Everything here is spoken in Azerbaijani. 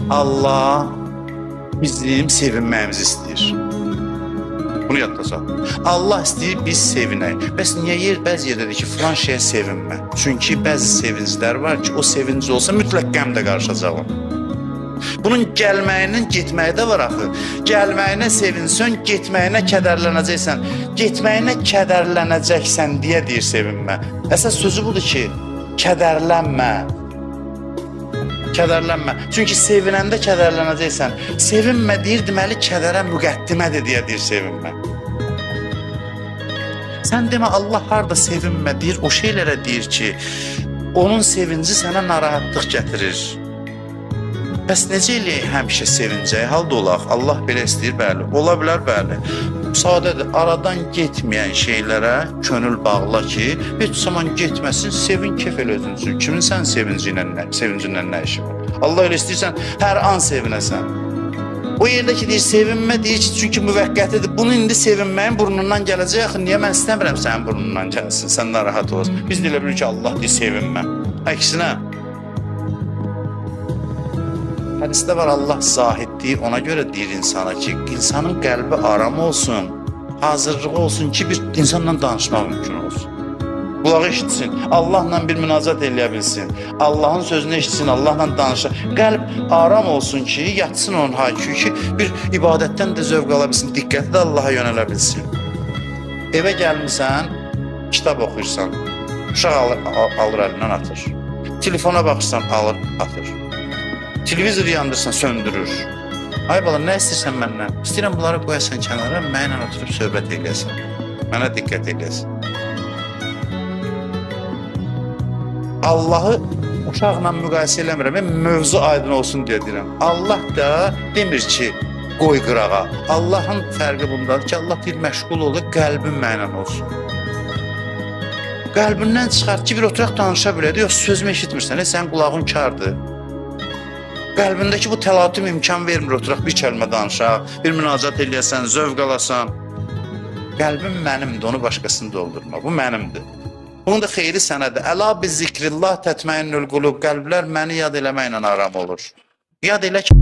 Allah bizim sevinməyimizi istəyir. Bunu yadda saxla. Allah istəyir biz sevinək. Bəs niyə bəzi yerdə deyir ki, filan şeyə sevinmə? Çünki bəzi sevinclər var ki, o sevinc olsa mütləq qəm də qarışacaq ona. Bunun gəlməyinin getməyi də var axı. Gəlməyinə sevinsən, getməyinə kədərlənəcəksən. Getməyinə kədərlənəcəksən deyə deyir sevinmə. Əsas sözü budur ki, kədərlənmə. Kədərlənmə. Çünki sevinəndə kədərlənəcəksən. Sevinmə deyir, deməli kədərə müqəddimədir deyə deyir sevinmə. Sən demə Allah harda sevinmə deyir, o şeylərə deyir ki, onun sevinci sənə narahatlıq gətirir. Bəs necə eləyək həmişə sevincək halda olaq? Allah belə istəyir, bəli. Ola bilər, bəli. Sadədir, aradan getməyən şeylərə könül bağla ki, heç zaman getməsin, sevin, kef elə özün üçün. Kimin sən sevinci ilə nə işi var? Allah elə istəyirsən, hər an sevinəsən. O yerdə ki, deyir, sevinmə deyir ki, çünki müvəqqətidir. Bunu indi sevinməyin burnundan gələcək. Axı, niyə mən istəmirəm sənin burnundan gəlsin, sən narahat olasan. Biz də elə bilirik ki, Allah deyir, sevinmə. Əksinə, hədisdə var, Allah zahid deyir, ona görə deyir insana ki, insanın qəlbi aram olsun, hazırlığı olsun ki, bir insanla danışmaq mümkün olsun. Qulağı eşitsin, Allahla bir münacat eləyə bilsin, Allahın sözünü eşitsin, Allahla danışır. Qəlb aram olsun ki, yatsın onun hayküyü ki, bir ibadətdən də zövq ala bilsin, diqqəti də Allaha yönələ bilsin. Evə gəlmirsən, kitab oxuyursan, uşaq alır əlindən atır. Telefona baxırsan, alır, atır. Televizor yandırsan, söndürür. Ay bala, nə istəyirsən məndən? İstəyirəm bunları qoyasan kənara, mənimlə oturub söhbət eləyəsən. Mənə diqqət eləyəsən. Allahı uşaqla müqayisə eləmirəm, mövzu aydın olsun deyə deyirəm. Allah da demir ki, qoy qırağa. Allahın fərqi bundadır ki, Allah deyir, məşğul olur, qəlbin mənimlə olsun. Qəlbindən çıxart ki, bir oturaq danışa bilədir, yox, sözümü eşitmirsən, sənin qulağın kardır. Qəlbindəki bu təlatüm imkan vermir, oturaq bir kəlmə danışaq, bir münacat eləyəsən, zövq alasan. Qəlbim mənimdir, onu başqasını doldurma, bu mənimdir. Bunun da xeyri sənədir. Əla bi zikrillah tətməinnül qulub, qəlblər məni yad eləməklə aram olur. Yad elə ki...